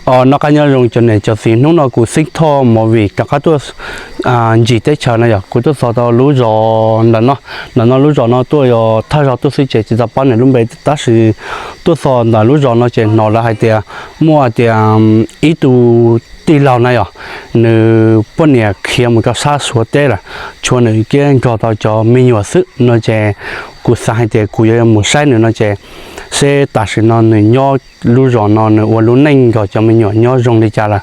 Noj qab nyob zoo cov niam cov txiv, hnub no kuv Xeeb Thoj Movie rov qab tuaj ncig teb chaws no yog kuv tuaj txog tau lub zos ntawm no. Ntawm no lub zos no tuaj yog thawj zaug tuaj xwb ces tsis tau paub nws lub npe, tab sis tuaj txog ntawm lub zos no ces hnov lawv hais tias muaj tias ib tug tij laug na yog nws poj niam khiav mus rau sab Suav teb lawm, tshuav nws kiag nrog tau cov me nyuam xwb no ces kuv xav hais tias kuv yuav mus saib nws no ces seb tam sim no nws nyob lub zos no nws ua lub neej nrog cov me nyuam nyob zoo li cas lawm.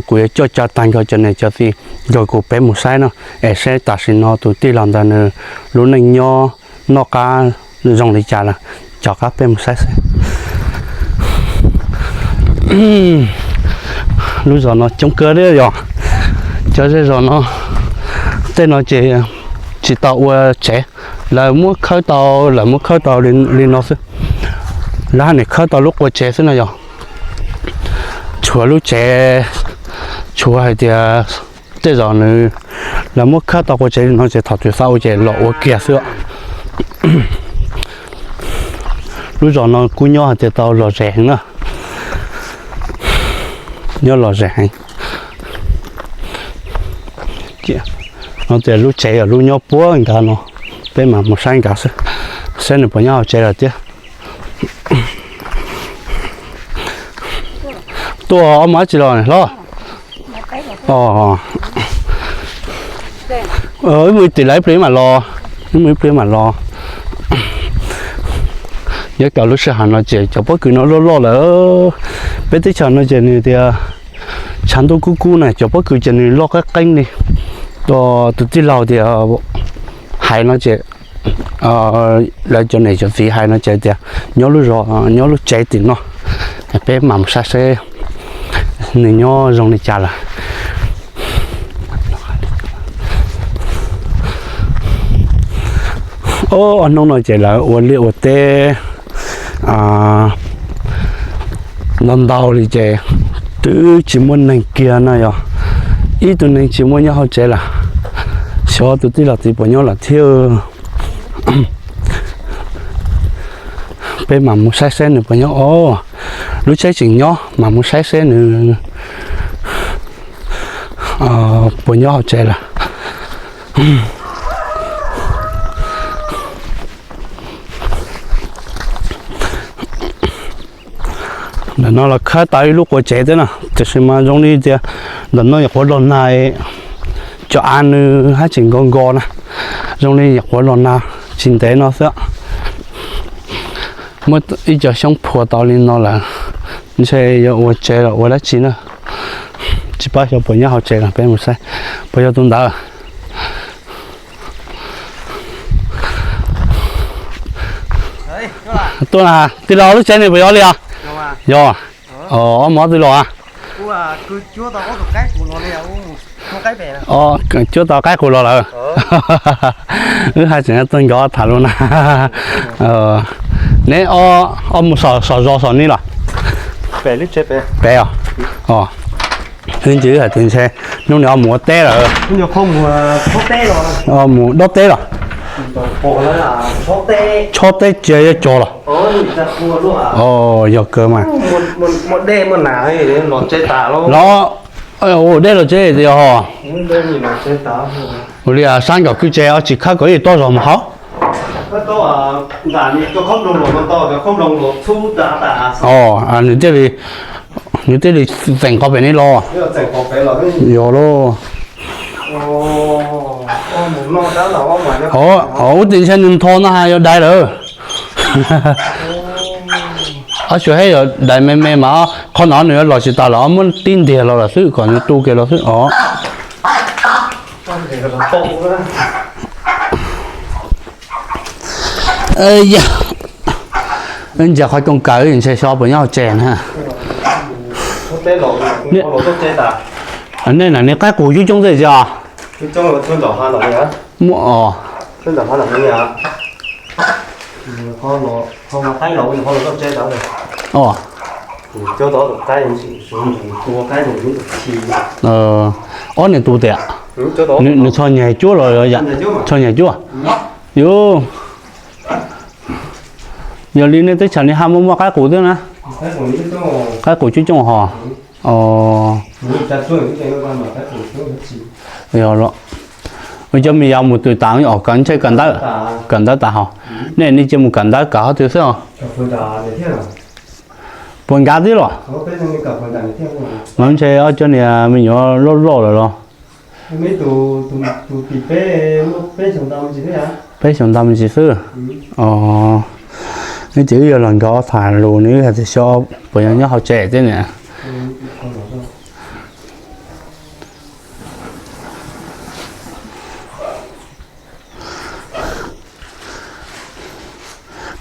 Kuv yuav coj caw tag nrho cov niam cov txiv nrog kuv peb mus saib no es seb tam sim no tus tij laug ntawd nws lub neej nyob noj qab zoo li cas lawm. Cov qab peb mus saib xwb. Lub zos no coob kawg li yog cov zej zos no, tej no ces tsis tau ua tsev, lawv muab khawb tau, lawv muab khawb tau li no xwb. Lawv haj nim khawb tau lub qua tsev xwb no yog tshuav lub tsev, tshuav hais tias tej zaum nws, lawv muab khawb tau qua tsev li no ces thaum twg xav ua ces los ua kiag xwb. Lub zos no kuj nyob hais tias tau lom zem heev na, nyob lom zem heev. No tias lub tsev yog lub nyob puag nrad no, peb mam mus saib nrad xwb, saib nws puas nyob hauv tsev lawm thiab. Tuaj ob mus dab tsi los hlob? Wb mus tim lawv ib pliag mam los, wb mus ib pliag mam los. Nyob rau lub sij hawm no ces cov pob kws no loj loj lawm. Peb teb chaws no ces nws tias tshav ntuj kub kub na cov pob kws ces nws loj qeeb qeeb li. Tus tij laug tias hais no ces lawv cov niam cov txiv hais no ces tias nyob lub zos nyob lub tsev tim no, peb mam mus saib seb nws nyob zoo li cas lawm. Ob hnub no ces lawv ua liaj ua teb ntau ntau li ces twb tsis muaj neeg kiag no yog ib tug neeg tsis muaj nyob hauv tsev lawm. Xyov tus tij laug txiv puas nyob lawm thiab. Peb mam mus saib seb nws puas nyob os. Lub tsheb tseem nyob mas mus saib seb nws puas nyob hauv tsev lawm. Ntawm no los khawb tau ib lub qua tsev thiab na, tiam sis mas zoo li tias ntawm no nyuam qhuav los nag, cov av nws haj tseem nko nko na, zoo li nyuam qhuav los nag tsis ntev no xwb. Muab ib co xyoob phua tau li no lawm, ntshe yuav ua tsev los ua dab tsi na. Tsis paub xyov puas nyob hauv tsev los peb mus saib puas yog tus ntawd. Tuaj na, tij laug lub tsev ne puas yog li os? Yog. Ob mov twg los? Cuab tau qaib qus los lawm. Wb haj tseem tuaj nco tham lus na. Neb ob mus saum zos saum ni los? Pem os. Wb ntsis hais tias ntshe hnub no ob mus ua teb lawm. Mus dob teb los? Chob teb cia yuav cog los? Yog kawg mas. Los, dej los tsev tias ho. Ua li sab nkaum kwj tsev tsis khawb kom ib toj zog mus hauv. Nws thiaj li, nws thiaj li txeem qhov pem ni los. Yog lauj. Ub, tias ntshe nws ntho no has yog dais lawm. Ob xyov hab yog dais me me mas qhov no nws yuav los tsis tas lawm, muab tib ntiag los lawm xwb kom nws tu kiag los xwb os. Yog, ntsia qhov rooj kawm ntshe xyov puas nyob hauv tsev na. Nej na, nej qaib qus coob coob xwb os. Muaj os. Ob niag tus tias, nws txho nyem cuab los yom? Txho nyem cuab. Yus, yog li nej teb chaws li haj muaj muaj qaib qus thiab na. Qaib qus coob coob hos. Os, yog los, ua cov me yas mus twm tas os, kov ntshe kawm ntawv, kawm ntawv tas hos. Nej, nej cia mus kawm ntawv kawm hov twg xwb os? Puas nkav tib los? Mas ntshe ob cov niag me nyuam loj loj lawm los? Peb xyoos ntau me ntsis xwb. Os, neb ces wb yuav los nrog ob tham lus ne, wb hais tias xyov puas yog nyob hauv tsev thiab niam.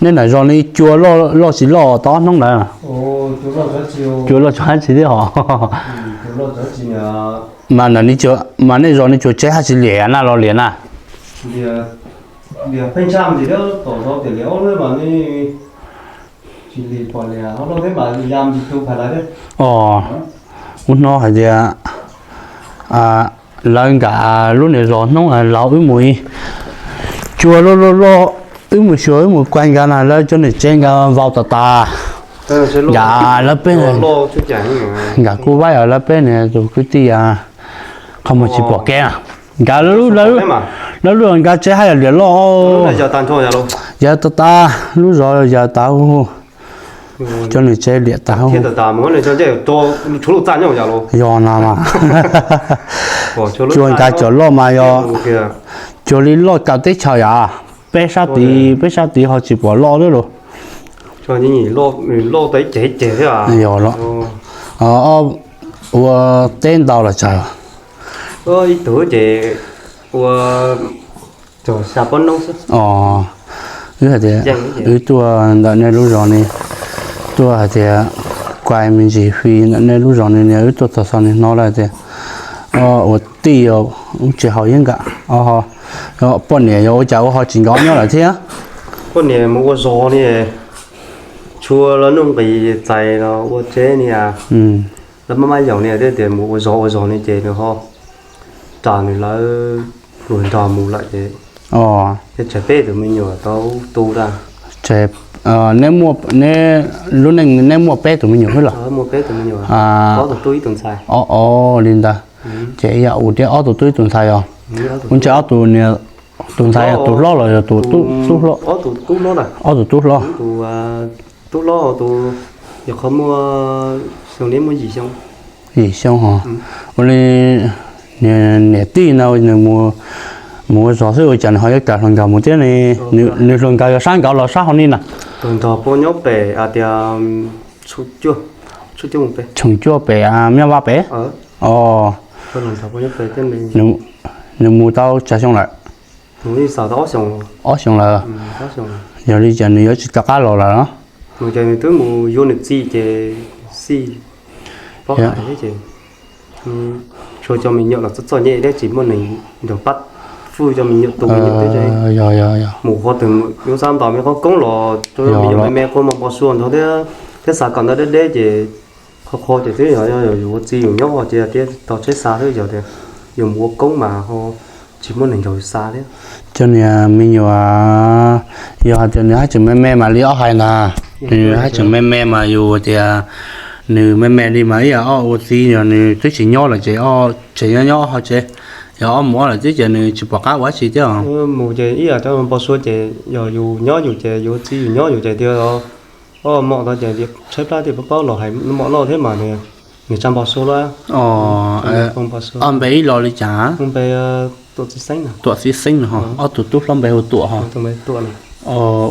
Nej nram zos ne cua loj tsis loj tau ob hnub ntawd? Cua loj tsis dab tsi thiab hos. Mas, mas nej zos ne cua tseb haj tsis liam na los liam na? Os, ub hnub hais tias lawv nkawd lub niag zos hnub laus wb mus ib, cua loj loj loj, wb mus xyuas wb mus kuaj nkawd na lawv cov niag tsev nkawd vau tas tas. Nkawd lawv peb, nkawd kuj vaib os lawv peb niag tus kwv tij qhov muag tsis pom kev na. Nkawd lawv lub, nkawd tsev haj yam liam loj, yawg tas tas, lub zos yawg tas huv, cov niag tsev liam tas huv. Yog no mas, cua nkawd cov loj mas yog, cuag li loj kawg teb chaws yom, peb sab tid peb sab tid ho tsis pom loj lawm los. Yog los, ua teb ntau los tsawg? Ib tug ces ua xya pob noob xwb. Os, wb hais tias wb tuaj ntawm nej lub zos ne, tuaj hais tias kuaj me ntsis fi ntawm nej lub zos ne, wb tuaj txog xov niag hnov lawm tias ua tij os, wb tsis haus yeeb nkam. Poj niam yog ua cas ua ho tsis nkaus nyob lawm thiab? Poj niam mus ua zog ne, tshua lawv nuj nqis txais los ua tsev ne, lawv maj maj yaum ne, thiaj tias mus ua zog ua zog ne ces nws ho ras nws lawv luag nrog mus lawm ces, ces tseg peb tus me nyuam tau tu tag. Neb, lub neej neb muaj peb tus me nyuam xwb los? Ob, os, li ntawd. Ces yog ua tias ob tug tub ib tug ntxhais os? Ua ntshe ob tug niag, tus ntxhais tus hlob los yog tus tub hlob? Ob tug tub hlob. Tub hlob, yog qhov muaj xyoo ne muaj yim xyoo. Yim xyoo hos. Ua li niam tij no nws mus ua zog xwb ua cas nws ho yuav kam hluas nkauj mus thiab ne? Nws hluas nkauj yog sab nkaus los sab hauv ni na? Hluas nraug puas nyob pem hais tias tshooj cuaj pem, Maj Vaj pem. Os, nws mus tau tsawg xyoo lawm? Ob xyoo lawm. Yog li cas nws yuav tsis rov qab los lawm? Ces nws twb mus yuav nws txiv ces xij pob hais thiab ces, tshuav cov me nyuam los txom txom nyem thiab tsis muaj neeg nrog pab hwj cov me nyuam tus me nyuam thiab. Mus qhov twg yuav xav ntaus me qhov koob los rau me nyuam me me qhuav npau suav nrog thiab, thiab xav kom ntawd deb deb ces qhov qhov ces twb yog yus ua txiv yus nyob ces tias tau tsheb xa xwb, yog tias yus mus ua koob mas ho tsis muaj neeg nrog yus xa thiab. Cov niag me nyuam, yog hais tias nws haj tseem me me mas li ob hais ntag, nws haj tseem me me mas yus tias nws me me li mas ib yam ob ua txiv yog nws twb tsis nyob lawm ces ob tseem nyob nyob ho tsev, yog ob mus ob lawm xwb ces nws tsis pom qab ua dab tsi thiab. Mus ces ib yam cov npau suav ces yog yus nyob yus ces yus ua txiv yus nyob yus ces tias ob mom tau ces tshaib plab tias paub paub los hais mom noj thiab mas nws tsa npau suav lawm. Ob npe ib lo li cas? Tuam Txiv Xeeb no, ob tug tub hlob npe hu Tuam ho.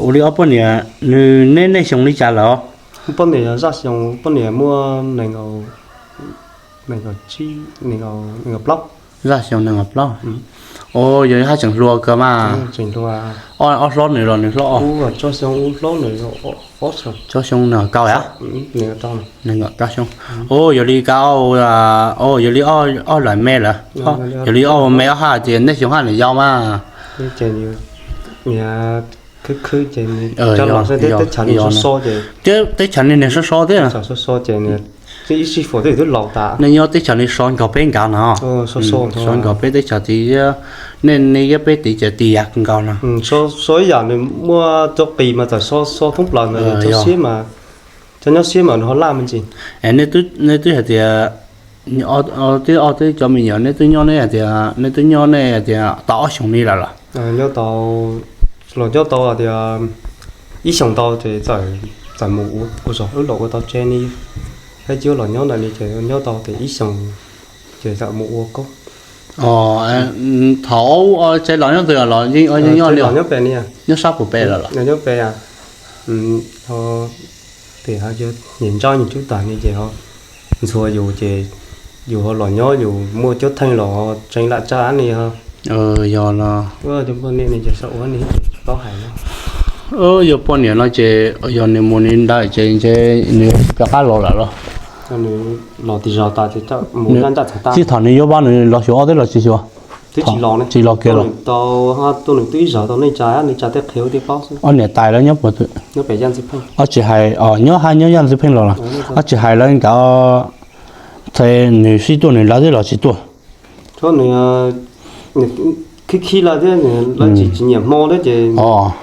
Ua li ob poj niam nws neb nej xyoo li cas lawm? Poj niam, poj niam muaj nees nkaum, nees nkaum plaub. Zaj xyoo nees nkaum plaub. Os, yog haj tseem hluas kawg mas. Ob hlob nws los nws hlob? Tsob xyoo nws kaum yam. Nees nkaum plaub xyoo. Os, yog li koj, os, yog li ob lawm me lawm. Yog li ob me ob haj ces nej xyoo haj nws yau mas. Teb chaws ne niag so so thiab. Nej nyob teb chaws ne so nkauj peb nkaus no. So nkauj peb teb chaws tid, nej ne peb tid ces tid yam nkaus no. So ib yam nws muaj tau qis mas txawm so so thoob plaws mas yog cov siab mas Cov nyob siab mas nws ho laj me ntsis. Nej twb hais tias, twb ob tug cov me nyuam, nej twb nyob, nej hais tias nej twb nyob nej hais tias tau ob xyoos li lawm los? Nyob tau, los nyob tau tias ib xyoos tau ces txawm mus ua zog wb los ua tau tsev li, thiab cia los nyob ntawm li ces nyob tau tias ib xyoos ces txawm mus ua koob. Thaum tsev los nyob twg los yeej nyob li, nyob sab puas pem lawm los? Nyob pem, tes nyiam ntsaj nyiam cub tag li ces ntxhua yus ces yus ho los nyob yus muaj cuab theej los tseem lam tsa li ho. Yog los, yog poj niam no ces yog nws mus nws ntawd ces ntshe nws tsis pom qab los lawm los? Los tij zog tas, txij thaum nws yuav vaj nws los xyuas ob teb los tsis xyuas? Twb tsis los, tsis los kiag los? Tuaj nws twb ib zog tau nej tsa, nej tsa tej qhia ua tij paub xwb. Ob niam tais lawv nyob puas twg? Ob tsis hais, nyob hab nyob yaj ntxwv pheej los los? Ob tsis hais lawv nkawd, txhais nws sib tuaj nws lawv twb los tsis tuaj. Nws khib khib lawv thiab, lawv tsis tsis nyiam hmo thiab ces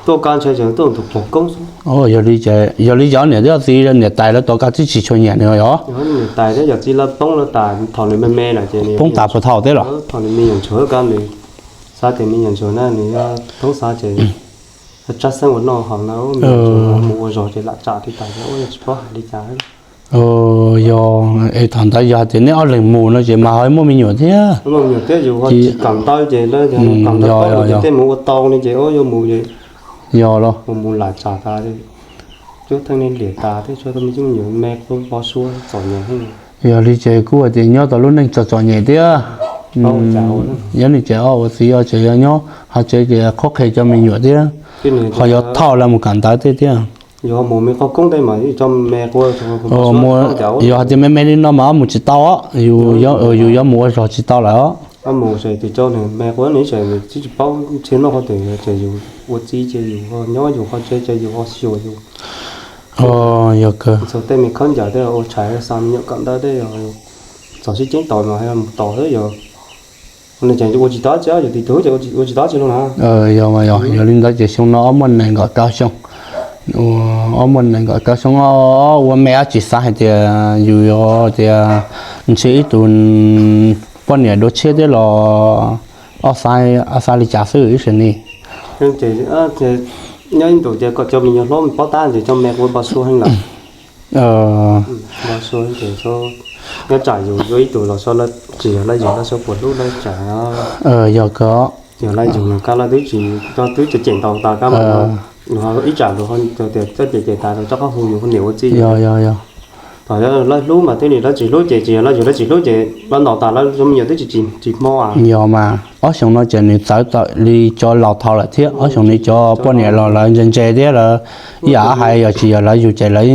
tuaj kab ntshe tseem tuaj tus pom koob xwb. Yog li ces ob niam thiab txiv niam tais lawv tos kab twb tsis tshua nyiam nws os. Niam tais thiab yog txiv lawv poob lawv tas thaum nws me me lawm ces poob tas puas thaum teb los? Thaum nws me nyuam ntsuag kab nws xav tias me nyuam ntsuag na nws yuav thoob xav ces tsab xeeb ua noj haus na, mus ua zog ces lam tsam li tas, ua tsis paub hais li cas. Yog es thaum ntawd yog hais tias neb ob leeg mus no ces mas ho muaj me nyuam thiab. Muaj me nyuam thiab yus ho tsis kam ntawd ces, yog tej mus ua tau li ces yuav mus ces, yog los, mus lam tsam tas, cuab theej li liam tas thiab, tsuas tau me tub me nyuam me kuj npo suab txom nyem. Yog li ces kuj hais tias nyob tau lub neej txom txom nyem thiab. Yog li ces ob ua txiv ces yog nyob hauv tsev ces qhuab qhia cov me nyuam thiab, ho yuav thauj lawv mus kawm ntawv tej thiab. Yog mus me qhov koob tej mas cov me quav, yog hais tias me me li no mas ob mus tsis tau, yus yuav mus ua zog tsis tau lawm. Ob mus ces tus cov me quav nws tsis paub ntshe noj qhov twg ces yus ua txiv ces yus nyob yus qhov tsev ces yus ho xyuas yus. Yog kawg. Txog tej me khaub ncaws tej ua tshais xa me nyuam kawm ntawv tej, txog sib ceeb tos mas mus tos xwb yog. Ua tsis tau ces yus tis tug ces ua tsis tau ces los na. Yog mas yog, yog li ntawd ces xyoo no ob muaj nees nkaum plaub xyoo, ob muaj nees nkaum plaub xyoo, ua me ob tsis xav hais tias yus yog tias ntshe ib tug poj niam dua tshiab thiab los, ob xav, ob xav li cas xwb ib sim ni. Nyob ib ntus ces kom cov me nyuam hlob pob tab ces cov me quav npo suab heev lawm. Npo suab ces nyob tsam yus yuav ib tug los tsis yog lawv yug lawv suav puas hlub lawv tsam. Yog kawg. Yog lawv yug nws kab lawv twb tsis, twb cem cem ntaus tas kab mas, ib tsam lus tias cem cem tas rau tsob qab hu yus niam ua txij. Yog yog yog. Thaum lawv hlub mas thiaj li, lawv tsis hlub ces tsis yog lawv yug, lawv tsis hlub ces lawv ntaus tas lawv cov me nyuam twb tsis, tsis hmo. Yog mas ob xyoo no ces nws txawv tawm li cov laus thaud lawm thiab, ob xyoo no cov poj niam los lawv ntse ntse thiab lawv ib yam hais yog tsis yog lawv yug ces lawv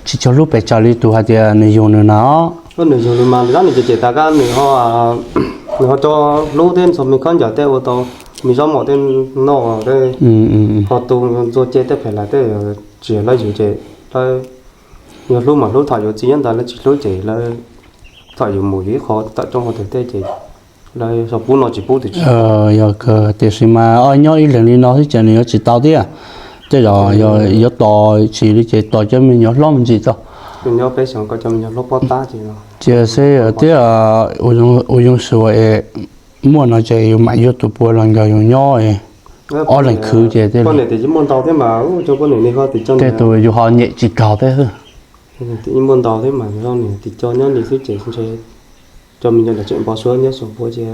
tsis tshua hlub pes tsawg li tus hais tias nws yug nws no. Nws yug nws mas nws tab nws cem cem tas kab nws ho, nws ho tso hlub thiab txog me khaub ncaws tej ua tau me zaub mov tej noj tej, ho tu ntxua ce tej phem lawm tej, tsis yog lawv yug ces lawv yog hlub mas hlub thaum yuav txiv nyob ntawd, lawv tsis hlub ces lawv thaum yus mus yus ib qho tawm rooj qhov twg tej ces lawv sau pub no tsis pub twg tsis. Yog kawg, tiam sis mas ob nyob ib leeg li no xwb ces nws yuav tsis tau thiab. Tej zaum yuav tos tsis li ces tos cov me nyuam hlob me ntsis tso. Nyob peb xyoo kom cov me nyuam hlob pob tab ces. Ces xwb thiab, ua zoo suav es muaj no ces yus mam yuav tus puav los nrog yus nyob, ob leeg khwv ces tej. Poj niam tias muaj ntau thiab mas, cov poj niam li ho tias tej tus yus ho nyem tsis kaug thiab xwb. Muaj ntau thiab mas, niam tis co nyob li xwb ces ntshe cov me nyuam tseem npau suav nyob xyoo puav ces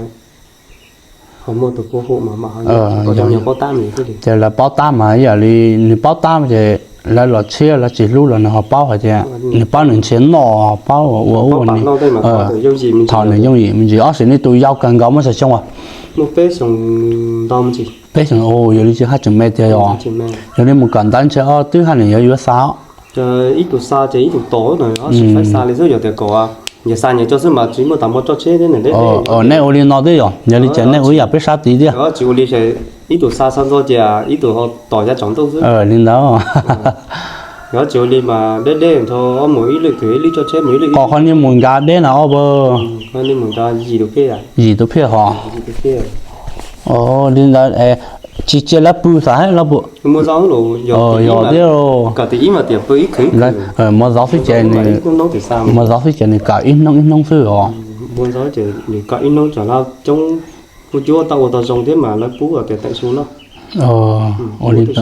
ho muaj tus puav hu mas mam ho, cov me nyuam pob tab nws thiaj li. Ces lawv paub tab mas ib yam li nws paub tab ces lawv los tshiab lawv tsis hlub los nws ho paub hais tias nws paub nws ntshiab noj paub ua ua ni. Thaum nws yooj yim me ntsis, ob sim nej tus yau kawg nkaus muaj xya xyoo as? Muaj peb xyoo ntau me ntsis. Peb xyoo, yog li tsis haj tseem me tiag yog. Yog li mus kawm ntawv ntshe ob twb haj nws yuav yuav xa. Ib tug xa ces ib tug tos na, ob sim faib xa li xwb yog tias kom yog xa nyias tso xwb mas tsis muaj tas npau roj tsheb thiab nws deb deb. Nej ua li no thiab yog, yog li ces nej ua ib yam peb sab tid thiab. Tsis ua li, ib tug xa xa ntxo ces ib tug ho tos yav tsaus ntuj xwb. Li ntawd. Yog tsis ua li mas deb deb nrho, mus ib lwm twg ib lwm roj tsheb mus ib lwm. Kom qhov niag mus nrad deb na ob pawg. Mus nrad yim tus phiaj. Yim tus phiaj hos. Li ntawd es Tsis cia lawv pw xav lawv pw. Yog thiab, muaj zaub xwb ces, muaj zaub xwb ces nws kam ib hnub ib hnub xwb os. Nws kam ib hnub tsam lawv coob, kuj cuab tau ua tau zoo thiab mas lawv pub tias teem su noj. Ua li ntawd,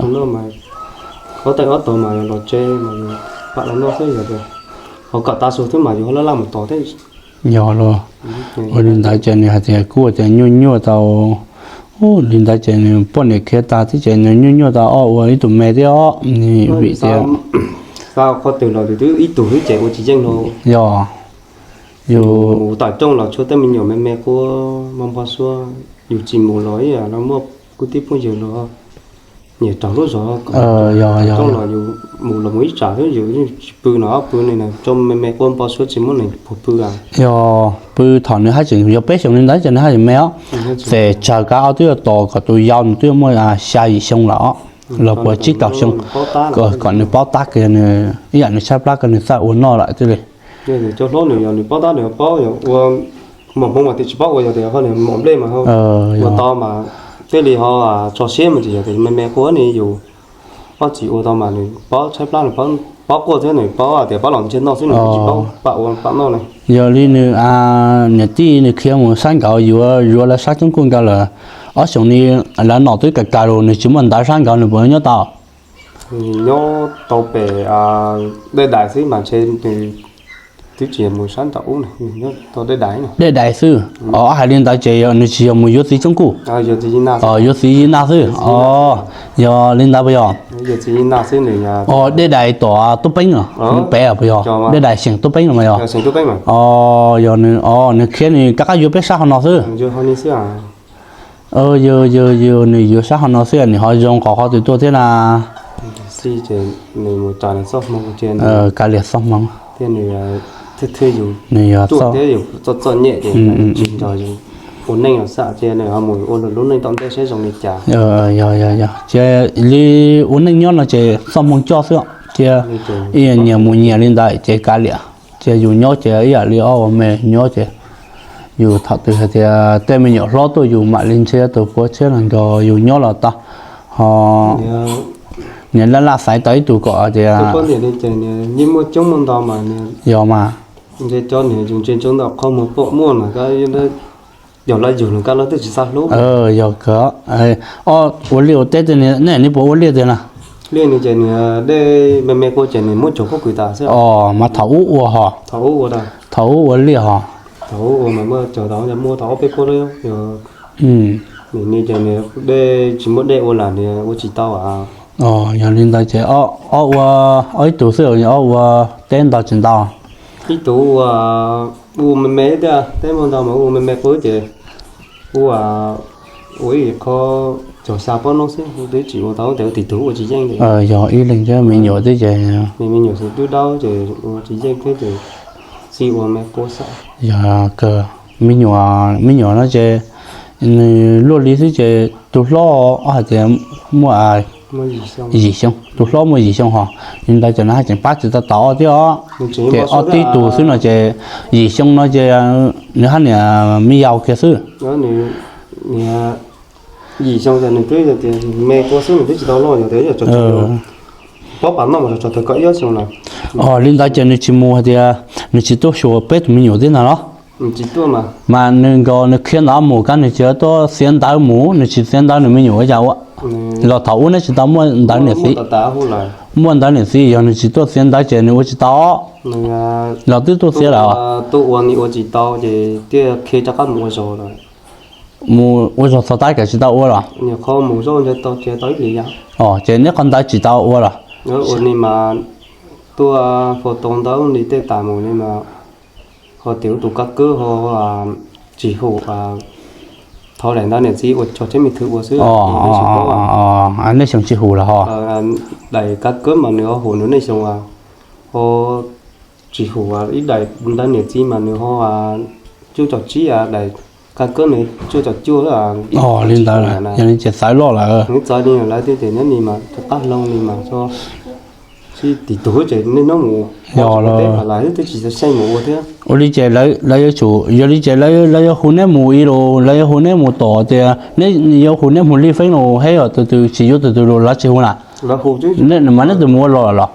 ob teem ob tog mas los tsev mas pam los noj xwb yog tias ho kom tav su xwb mas yus ho laj laj mus tos thiab. Yog los, ua li ntawd ces nws hais tias kuj tias nyuaj nyuaj tau. Ua li ntawd ces nws poj niam khiav tas thiab ces nws nyuaj nyuaj tau ob ua ib tug me thiab os, nws vim tias xav qhov twg los twb ib tug xwb ces ua tsis yeej no. Yog, yus mus tom rooj los tshuav tej me nyuam me me quaj npau suav, yus tsis mus los ib yam li muaj kwv tij phooj ywg los nyiam raug lub zog. Yog, yog, yus mus los mus ib tsam thiab yus yeej tsis pw no, pw no tso me me quaj npau suav tsis muaj neeg puag pw. Yog pw thaum nws haj tseem yog peb xyoos li ntawd ces nws haj tseem me os. Ces tsawg kav ob twb yuav tos kom tus yau nws twb yuav muaj xya yim xyoo lawm os, los puas tsib rau xyoo, kom nws paub tab kiag nws ib yam nws tshaib plab kawg nws txawj ua noj lawm thiaj li. Cov hlob nws yog nws paub tab nws paub yog ua mos hmoov mas twb tsis paub ua, yog tias ho nws mos nplej mas ua tau mas thiaj li ho tso siab mas tsis yog tias me me quaj ni yus. Ob txiv ua tau mas nws paub tshaib plab, nws paub quaj thiab nws paub tias pab los ntsej noj xwb, nws tsis paub pam ua pam noj ne. Yog li nws niam tij nws khiav mus sab nkaus yuav yuav lawv sab coob kuj nkaus lawm, ob xyoos ni lawv nom twb kawg kawg los nws tsis muaj ntawv sab nkaus nws puas nyob tau? Nyob tau pem dej dais xwb mas ntshe nws twb tsis mus sab nram ub, nyob tau dej dais. Dej dais xwb os. Hais li ntawd ces nws tsis yog mus yuav txiv tsoob kuj, yuav txiv yij naj xwb os. Yog li ntawd puas yog? Dej dais tom Tub Peeb os, pem puas yog? Dej dais xeem Tub Peeb no mas yog. Os, yog nws, nws khiav nws rov qab yuav peb sab hauv no xwb. Yog, yog, yog nws yuav sab hauv no xwb nws ho zoo qhov qhov twg tuaj thiab na. Kav liam txoj hmoov, nws yog txoj nyem, tsis nrog yus ua neej los xav cia nws ho mus ua lub neej tom ntej saib zoo li cas. Yog, yog, yog, cia li ua neej nyob no ces txoj hmoov coj xwb, cia ib yam nyias mus nyias li ntawd ces kav liam, cia yus nyob ces ib yam li ob ua me nyob ces yus thaum twg hais tias tej me nyuam hlob tuaj yus mam li nrhiav tus pua tshiab los nrog yus nyob los tau. Ho niag laj laj xaiv tau ib tug kom tias, yog mas, yog lawv yug nws kab lawv twb tsis xav hlub. Yog kawg. Ua liaj ua teb tej nej puas ua liaj tiag na? Liaj nws ces nws dej me me quaj ces nws muab cog pob kws tas xwb. Os, mas thaum ub ua ho, thaum ub ua liaj ho, thaum ub ua mas muaj cog tau, muaj tau ob peb pob, nws ces nws dej tsis muaj dej ua lam nws ua tsis tau. Yog li ntawd ces ob ua, ob ib tug xwb, ob ua teb ntau tsis ntau? Ib tug ua, ua me me thiab, teb muaj ntau mas ua me me quaj ces ua, ua ib qho cog xya pob noob xwb, twb tsis ua tau, ua tim tus ua tsis yeej li. Yog ib leeg thiab me nyuam thiab ces, me nyuam xwb twb daub ces ua tsis yeej thiab ces txij ua me quaj xwb. Yog kawg, me nyuam, me nyuam no ces nws luaj li xwb ces tus hlob hais tias muaj yim xyoo, tus hlob muaj yim xyoo ho, li ntawd ces nws haj tseem pab tsis tau tom ob thiab os. Ces ob tib tug xwb no ces yim xyoo no ces nws haj niam me yau kiag xwb. Yim xyoo ces nws twb tias me quaj xwb, nws twb tsis tau loj, yog tias pob pam noj mas tso tau kaum ib ob xyoo lawm. Os, li ntawd ces nws tsis mus hais tias nws tsis tuaj xyuas peb tus me nyuam thiab ntag los? Mas nws nkaus nws khiav ntawd mus kab nws tsis tuaj txiav ntawv mus, nws tsis txiav ntawv nws me nyuam ua cas ua? Los thaum ub neb tsis tau muaj ntawv niam txiv? Muaj ntawv niam txiv, yog nws tsis tuaj txiav ntawv ces nws ua tsis tau. Los twb tuaj txiav lawm. Tuaj ua ni ua tsis tau ces thiaj khiav rov qab mus ua zog lawm. Mus ua zog txog tab kav tsis tau ua los? Nyuam qhuav mus zoj ntshe tau txiav tau ib hlis yam. Os, ces neb qhov ntawd tsis tau ua los? Ua ni mas tuaj faus tau ntawv li tej tas mus li mas, ho tias tus kab kab ho tsis hum, thov daim ntawv niam txiv ua tso thiab me thwv ua xwb. Nej xyoo tsis hum los ho? Daim kab kab mas nws ho hum nws nej xyoo, ho tsis hum ib daim ntawv niam txiv mas nws ho cuaj caum tsib, daim kab kab nws cuaj caum cuaj. Os, li ntawd yog li ces txawv loj lawm. Nws txawv li lawv tias nyob ni mas rov qab hloov li mas tso. Tim tug ces nej nyob mus ua teb los twb tsis xyeej mus ua thiab. Ua li ces lawv yuav tsum, yog li ces lawv yuav hu neb mus ib los lawv yuav hu neb mus tom tias neb yuav hu neb mus li feeb los heb os, tus twg tsis yuav tus twg los lawv tsis hu na. Mas neb tus mus ua los los.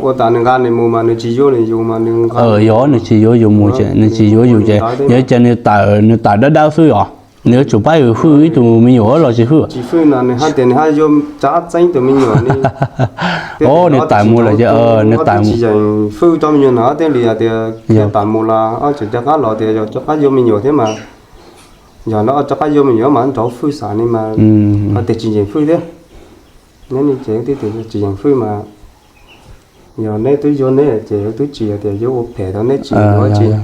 Ua tas nws nqa nws mus mas nws tsis yuav nws yus mas nws nqa. Yog nws tsis yuav yus mus ces nws tsis yuav yus ces yog ces nws tawm, nws tawm dawb dawb xwb os. Nws yuav tsum pab yus hwj ib tug me nyuam los tsis hwj. Tsis hwj no nws haj tias nws haj yuav cov qab txeeb tus me nyuam ni. Nws tawm mus lawm ces nws tawm tsis yeem hwj cov me nyuam no thiaj li hais tias yog tawm mus los ob tseem cov qab los tias yog cov qab yuav me nyuam thiab mas. Yog no cov qab yuav me nyuam mas nrov hwj xav ni mas hais tias tsis yeem hwj thiab. Neb ne ces tib tug tsis yeem hwj mas yog neb twb yuav neb ces twb tsis hais tias yuav ua phem rau neb tsis ua tsis.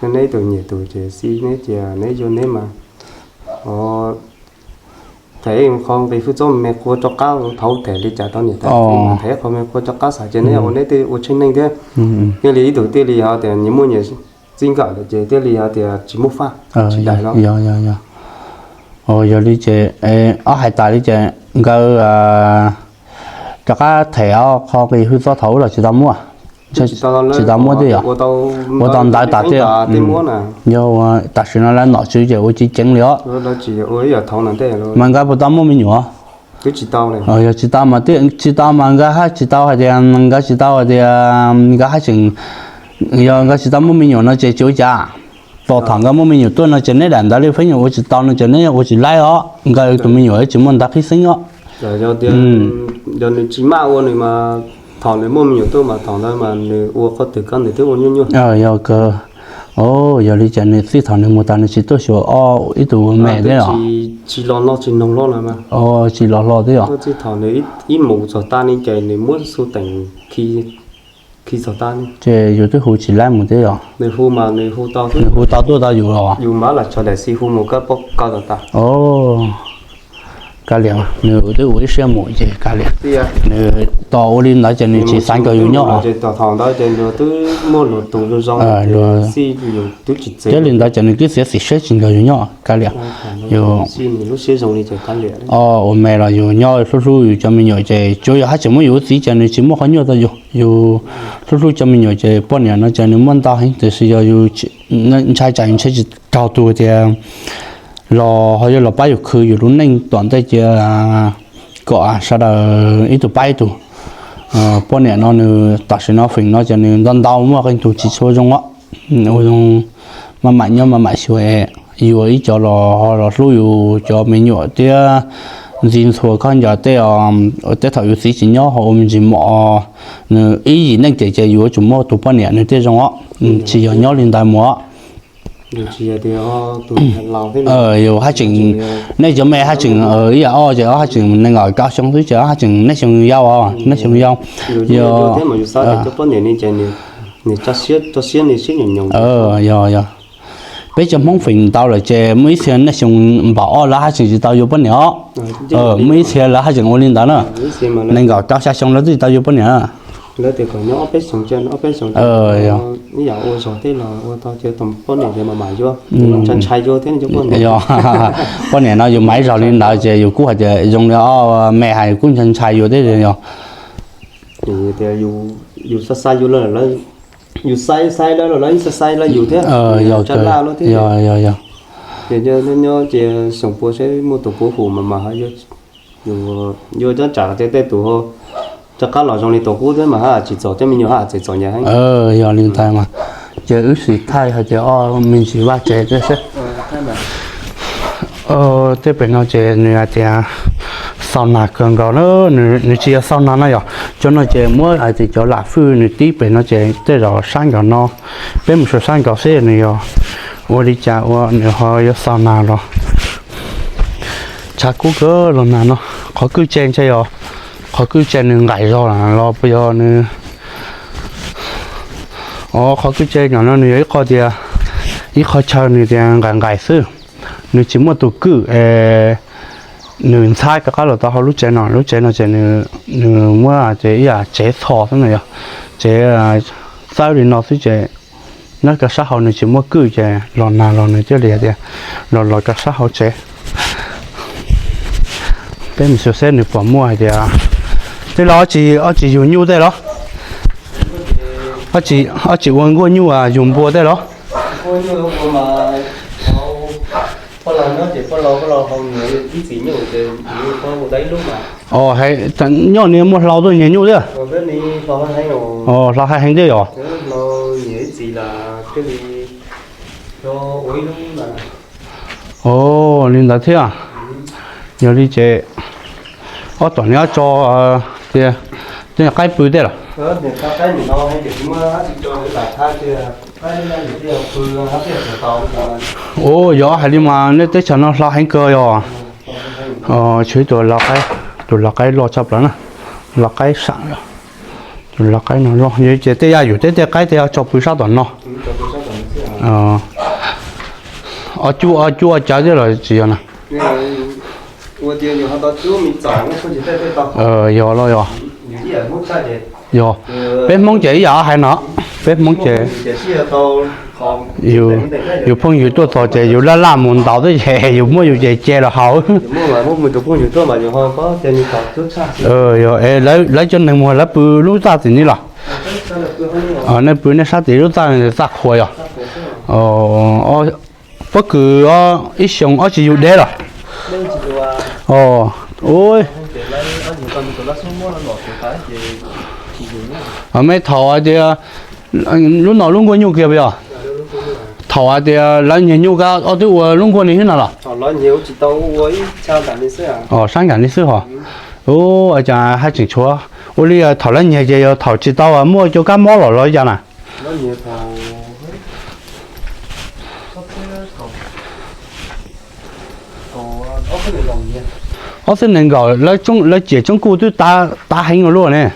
Neb ib tug nyiam tus ces xij neb cia neb yuav neb mas. Tham qho nqi hwj txob me qhua rov qab thaum them li cas tau niam tais tham qho me qhua rov qab xav ces neb ua neb tej ua tsheej neej thiab. Thiaj li ib tug thiaj li hais tias nyias muaj nyias txij nkawm lawm ces thiaj li hais tias tsis muaj faj tsis dais no. Yog li ces ob hais tas li ces nkawd rov qab them qho nqi hwj txob thaum ub los tsis tau muaj. Tsis tau muaj thiab yom. Ua tau ntawv tas thiab. Yog ua tam sim no lawv nom tswv ces ua ceev ceev li os. Mas nkawd puas tau muaj me nyuam? Yog tsis tau mas tsis tau mas nkawd haj tsis tau hais tias nkawd tsis tau hais tias nkawd haj tseem, yog nkawd tsis tau muaj me nyuam no ces tsis ua cas. Tos thaum nkawd muaj me nyuam tuaj no ces neb daim ntawv li feeb nyuam ua tsis tau no ces neb ua tsis laib os, nkawd tus me nyuam tsis muaj ntawv qhib xeeb os. Yog nws tsis maj ua nws mas thaum nws muaj me nyuam tuaj mas thaum ntawd mas nws ua qhov twg koj nws twb ua nyuaj nyuaj. Yog kawg. Yog li cas nws txij thaum nws mus tas nws tsis tuaj xyuas ob ib tug me thiab os? Tsis los noj tsis noog hlo no. Tsis los hlo thiab os. Txij thaum nws ib mus txog tas ni ces nws muab xu teem khi txog tas ni. Ces yus twb hu tsis laib mus thiab yom? Nws hu mas nws hu tau, nws hu tau tuaj tau yus los? Yus mas lam tso daim xi hu mus kab pob kab tag tag. Kav liam, nws twb ua ib siab mus ces kav liam. Nws tos ua li ntawd ces nws tsis xav nrog yus nyob os. Ces thaum ntawd ces nws twb muaj luag tus zoo zoo, thiab li ntawd ces nws twb txiav txim siab tsis nrog yus nyob kav liam. Yus ua me los yus nyob hlub hlub yus cov me nyuam ces tsuav yog haj tseem muab yus ua txiv ces nws tsis muaj qhov nyuaj rau yus. Yus hlub hlub cov me nyuam ces poj niam no ces nws muaj ntau heev tiam sis yog yus ntshai tsam yus ntshai tsis raug tus tias los ho yuav los pab yus khwv yus lub neej tom ntej cia kom sawv daws ib tug pab ib tug. Poj niam no nws tam sim no feem no ces nws ntau ntau muaj qee tus tsis tshua zoo os. Ua zoo maj mam nyob maj mam xyuas, yus ib co los ho los hlub yus cov me nyuam thiab ntxiv ntxhua khaub ncaws tej, tej thaum yus txiv tsis nyob ho ua me ntsis mom, nws ib yim neej tiam ces yus yuav tsum muaj tus poj niam nws thiaj zoo os, tsis yog nyob li ntawd mus os. Yus haj tseem, nej cov me haj tseem ib yam ob ces ob haj tseem nees nkaum rau xyoo xwb ces ob haj tseem nej xyoo yau os, nej xyoo yau. Yog yog yog. Peb cov Hmoob feem ntau lawm ces muaj ib txhia nej xyoo npaum ob lawv haj tseem tsis tau yuav poj niam os. Muaj ib txhia lawv haj tseem ua li ntawd na. Nees nkaum rau xya xyoo lawv twb tsis tau yuav poj niam. Yog, poj niam no yus mam ib zaug li ntawd ces yus kuj hais tias zoo li ob me hais yus kuj ntshai ntshai yus thiab yog. Yus xav xav yus, yus xav xav lawv los lawv yeej xav xav lawv yus thiab. Yog, yog, yog. Ces nyob nyob ces xyoo puav seb muaj tus puav hum mas mas yuav cov tsam tias tej tus rov qab los zoo li tus qub thiab mas haj tsis txaus tej me nyuam haj tseem txom nyem heev. Yog li ntawd mas ces wb sim thaij hais tias ob me ntsis vaj tsev thiab seb. Tej pem no ces nws hais tias xaus nas kawg nkaus na, nws tsis yog xaus nas no yog cov no ces muab hais tias cov lam fwj nws tib pem no ces tej zaum sab nraud no, peb mus saum sab nraud seb nws yog ua li cas ua nws ho yuav xaus nas los. Tshav kub kawg los nag no, qhov kwj tse ntshe yog, qhov kwj tse nws nqaim zog los puas yog nws, o qhov kwj tse nram no nws yog ib qho tias, ib qho chaw nws tias nqaim nqaim xwb, nws tsis muaj tus kwj es nws ntxhab rov qab los tau hauv lub tsev no, lub tsev no ces nws muab ces ib yam tsev txho xwb no yog, tsev txawb li no xwb ces nyob rau sab hauv nws tsis muaj kwj ces los nag los nws thiaj li hais tias los los rau sab hauv tsev. Peb mus xyuas seb nws puas muaj hais tias Tej los ob tsis yug nyuj tej los? Ob tsis ua nkuaj nyuj yug npua tej los? Nyob ni muaj hlau tuaj nyiag nyuj thiab? Hlau heev thiab yog? Li ntawd thiab. Yog li ces ob tom ni ob tso tias tej qaib pw tej los? Ua yog hais li mas nej teb chaws no hlau heev kawg yog? Tshuav ib tug, tus lau qaib loj tshaj plaws na, lau qaib sam, tus lau qaib no loj. Yog li ces tej yaj yum thiab tej qaib tej tso pw sab tom no. Ob cub ob cawv thiab los tsis yog na? Yog los yog? Yog, peb Hmoob ces ib yam hais no, peb Hmoob ces yus phooj ywg tuaj txog ces yus laj laj mus ntaus thiab ces yus muab yus ces ce los haus. Yog, lawv cov neeg muag lawv pw lub txaj tim ni los? Nej pw nej sab tim lub txaj, txaj qhua yog? Pob kws ib xyoo ob tsis yug deb los? Mej thaum hais tias lub no lub nkuaj nyuj kiag puas yog? Thaum hais tias lawv nyiag nyuj koj ob twb ua lub nkuaj ni thiab no los? Sab nram ni xwb hos. Ua cas haj tseem tshuav? Ua li thaum lawv nyiag ces yog thaum tsis tau muaj cov kab mob los los cas na? Ob txhiab nees nkaum lawv ciam tsoob kuj twb tav heev ua luaj ne.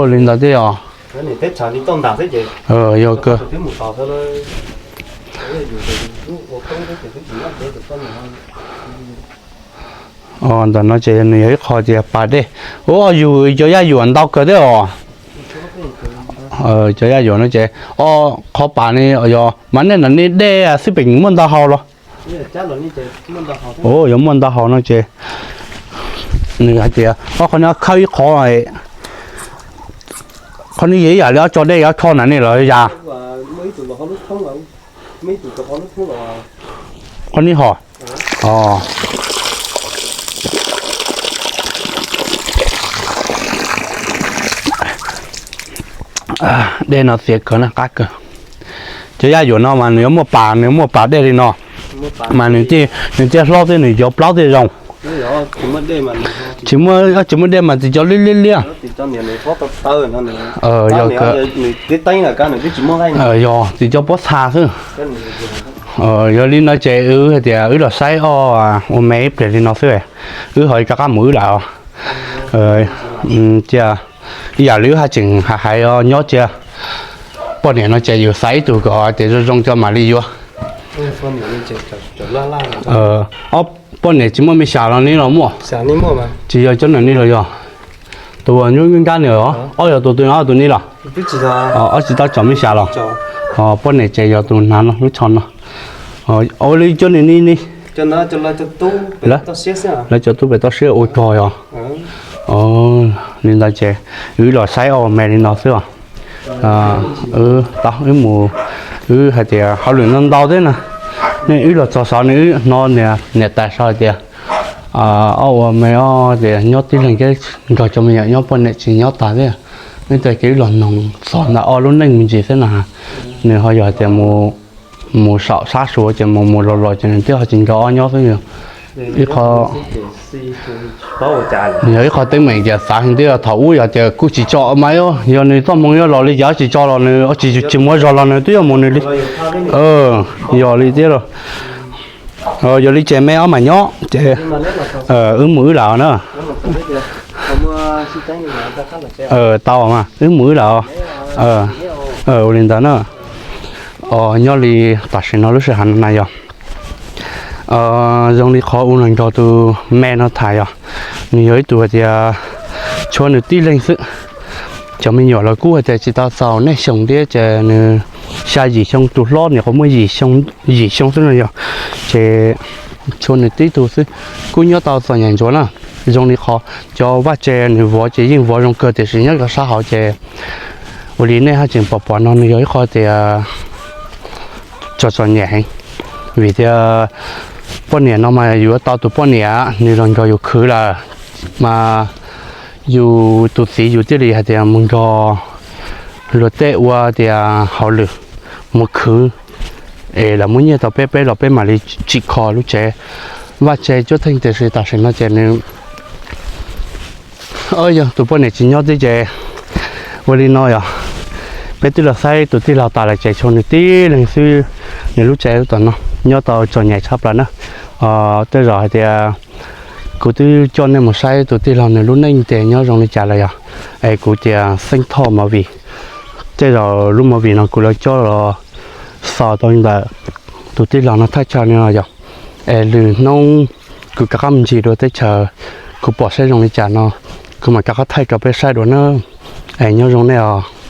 Li ntawd thiab yog? Yog kawg. Ntawm no ces nws yog ib qho tias pas dej. Ua yus cov yaj yuam ntau kawg thiab os. Cov yaj yuam no ces, o, qhov pas ni yog mas nej ntawm ni dej xwb pem muaj ntau hau los? Yog muaj ntau hau no ces nws hais tias o qhov no khawb ib qho, qhov no yog ib yam li ob tso dej ob tso na ne los yog? Qhov ni hos. Dej no txias kawg na, qab kawg. Cov yaj yuam no mas nws yuav muaj pas, nws muaj pas dej li no, mas nws thiaj hlob thiab nws cov plaub thiaj zoo. Tsis muaj, tsis muaj dej mas txiv cov liab liab liab. Yog, yog txiv cov pob txha xwb. Yog li no ces wb hais tias wb los saib ob ua me ib pliag li no xwb, wb ho rov qab mus wb lawm. Cia ib yam li wb haj tseem hais hais nyob cia, poj niam no ces yus xaiv ib tug kom tias zoo zoo coj mam li yuav. Ob, poj niam tsis muaj me xya los ni los muaj? Tsis yog cov nam ni los yog? Tus uas nyob nkab ni, ob yog tus twg no, tus ni los? Ob tsis tau tsom me xya los? Poj niam ces yog tus hnav no lub tsho no. Ua li cov ni ni, lawv cov tub pem toj siab ua rog yog? Li ntawd ces wb los saib ob ua me li no xwb os. Wb mus, wb hais tias hauj lwm ntau ntau thiab na, ne wb los txog saud ne wb hnov niam tais sau hais tias ob ua me ob tias nyob tib leeg thiab, nrog cov me nyuam nyob poj niam tsis nyob tas thiab. Wb tas kev wb los noog txog ntawm ob lub neej me ntsis xwb na, nws ho yog hais tias mus saum sab Suav ces mus mus los los ces nws twb ho tsis nrog ob nyob xwb. Ib qho, nws yog ib qho teeb meem ces xav heev thiab, thaum ub yog tias kuj tsis tso mas, yog nws txoj hmoo yuav los li cas tsis tso los nws tsis, tsis muaj zog los nws twb yuav mus nws li. Yog li thiab los. Yog li ces me ob mam nyob ces wb mus wb lawm na. Tau mas, wb mus wb lawm. Ua li ntawd na. Nyob li tam sim no lub sij hawm no na yog zoo li qhov ub los nrog tus me no tham yog, nws yog ib tug hais tias tshuav nws tib leeg xwb. Cov me nyuam los kuj hais tias tsis tau txaus nej xyoo thiab ces nws xya yim xyoo, tus hlob nws qhov muaj yim xyoo xwb no yog. Ces Tshuav nws tib tug xwb, kuj nyob tau txom nyem ntsuav na. Zoo li qhov cov vaj tse nws vuav ces yeej vuav zoo kawg tiam sis nyob rau sab hauv ces ua li nej haj tseem pom pom no nws yog ib qho tias txom txom nyem heev. Vim tias poj niam no mas yus yuav tau tus poj niam nws los nrog yus khwv lawm mas yus tus txiv yus thiaj li hais tias mus nrog luag tej ua tias hauj lwm, mus khwv es lawv muab nyiaj tau peb peb los peb mam li tsim kho lub tsev. Vaj tse cuab theej tiam sis tam sim no ces nws yog tus poj niam tsis nyob thiab ces ua li no yog peb twb los saib tus tij laug tas lawm ces tshuav nws tib leeg xwb, nws lub tsev lub tom no nyob tau txom nyem tshaj plaws na. Tej zaum hais tias kuv twb coj nej mus saib tus tij laug nws lub neej tias nyob zoo li cas lawm yog es kuv tias xeeb thoj movie. Tej zaum lub movie no kuv los coj los xaus tau ntawm tus tij laug no thaj chaw no yog es lwm hnub kuv rov qab mus ncig dua teb chaws, kuv pom saib zoo li cas no kuv mam rov qab thaij rau peb saib dua na. Es nyob zoo nej os.